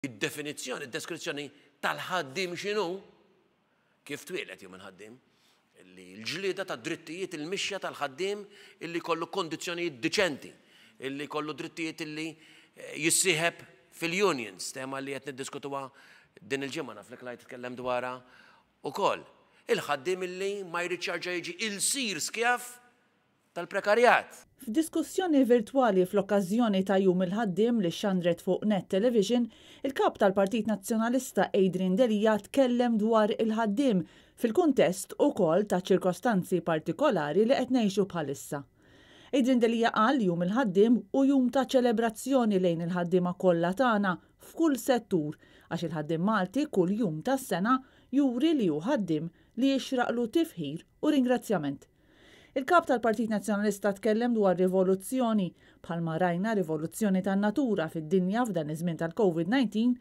Id-definizzjoni, id-deskrizzjoni tal-ħaddiem x'inhu, kif twieled Jum il-Ħaddiem, li l-ġlieda tad-drittijiet, il-mixja tal-ħaddiem illi jkollu kondizzjonijiet diċenti, illi jkollu drittijiet illi jissieħeb fil-unions, tema li qed niddiskutuha din il-ġimgħa, naf li Clyde tkellem dwarha ukoll. Il-ħaddiem illi ma jridx jarġa' jiġi ilsir skjav tal-prekarjat. F'diskussjoni virtwali fl-okkażjoni ta' Jum il-Ħaddiem li xxandret fuq Net Television, il-Kap tal-Partit Nazzjonalista Adrian Delia tkellem dwar il-ħaddiem fil-kuntest ukoll ta' ċirkostanzi partikolari li qed ngħixu bħalissa. Adrian Delia qal li Jum il-Ħaddiem hu jum ta' ċelebrazzjoni lejn il-ħaddiema kollha tagħna f'kull settur għax il-ħaddiem Malti kull jum tas-sena juri li hu ħaddiem li jixraqlu tifħir u ringrazzjament. Il-Kap tal-Partit Nazzjonalista tkellem dwar rivoluzzjoni, bħalma rajna rivoluzzjoni tan-natura fid-dinja f'dan iż-żmien tal-Covid 19,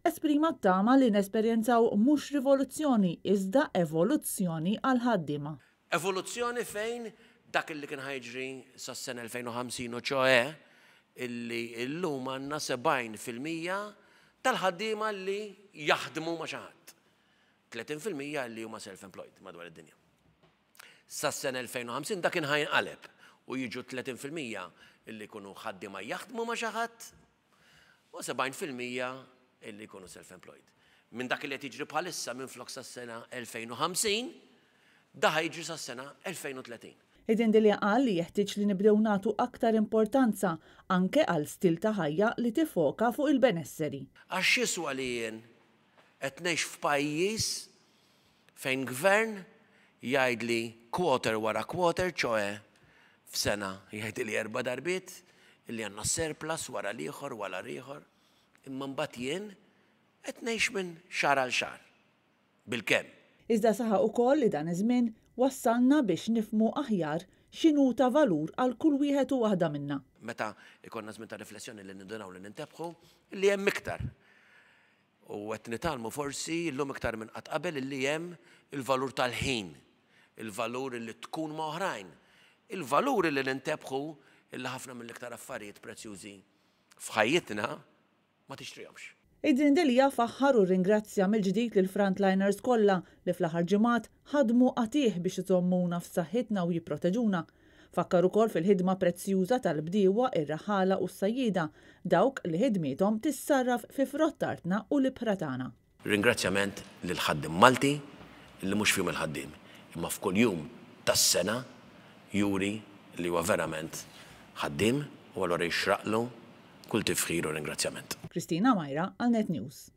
esprima t-tama li nesperjenzaw mhux rivoluzzjoni iżda evoluzzjoni għall-ħaddiema. Evoluzzjoni fejn dak illi kien ħa jiġri sas-sena 2050 u ċoè illi llum għandna 70% tal-ħaddiema li jaħdmu ma' xi ħadd. 30% li huma self-employed madwar id-dinja. Sas-sena 2050 dak kien ħa jinqaleb u jiġu 30% li jkunu ħaddiema jaħdmu ma' xi ħadd u 70% li jkunu self-employed. Minn dak li qed jiġri bħalissa minflok sas-sena 2050, da ħa jiġri sas-sena 2030. Adrian Delia qal li jeħtieġ li nibdew nagħtu aktar importanza anke għal stil ta' ħajja li tifoka fuq il-benesseri. Għax x'jiswa li jien qed ngħix f'pajjiż Fejn gvern jgħidli quarter wara quarter, ċoe f'sena jgħidili erba' darbiet illi għandna surplus wara l-ieħor wara l-ieħor, imma mbagħad jien qed ngħix minn xahar għal xahar, bilkemm. Iżda saħaq ukoll li dan iż-żmien wassalna biex nifhmu aħjar x'inhu ta' valur għal kull wieħed u waħda minna. Meta jkollna żmien ta' riflessjoni li nindunaw li nintebħu li hemm iktar. U qed nitgħallmu forsi llum iktar minn qatt qabel illi hemm il-valur tal-ħin, il-valur illi tkun ma' oħrajn, il-valur illi nintebħu illi ħafna mill-iktar affarijiet prezzjużi f'ħajjitna ma tixtrihomx. Adrian Delia faħħar u rringrazzja mill-ġdid lill-frontliners kollha li fl-aħħar ġimgħat ħadmu qatigħ biex iżommuna f'saħħitna u jipproteġuna. Fakkar ukoll fil-ħidma prezzjuża tal-bdiewa, ir-raħħala u s-sajjieda, dawk li ħidmiethom tissarraf fi frott artna u l-ibħra tagħna. Ringrazzjament lill-ħaddiem Malti li mhux f'Jum il-Ħaddiem, imma f'kull jum tas-sena juri li huwa verament ħaddiem u allura jixraqlu kull tifħir u ringrazzjament. Christina Myra għal Net News.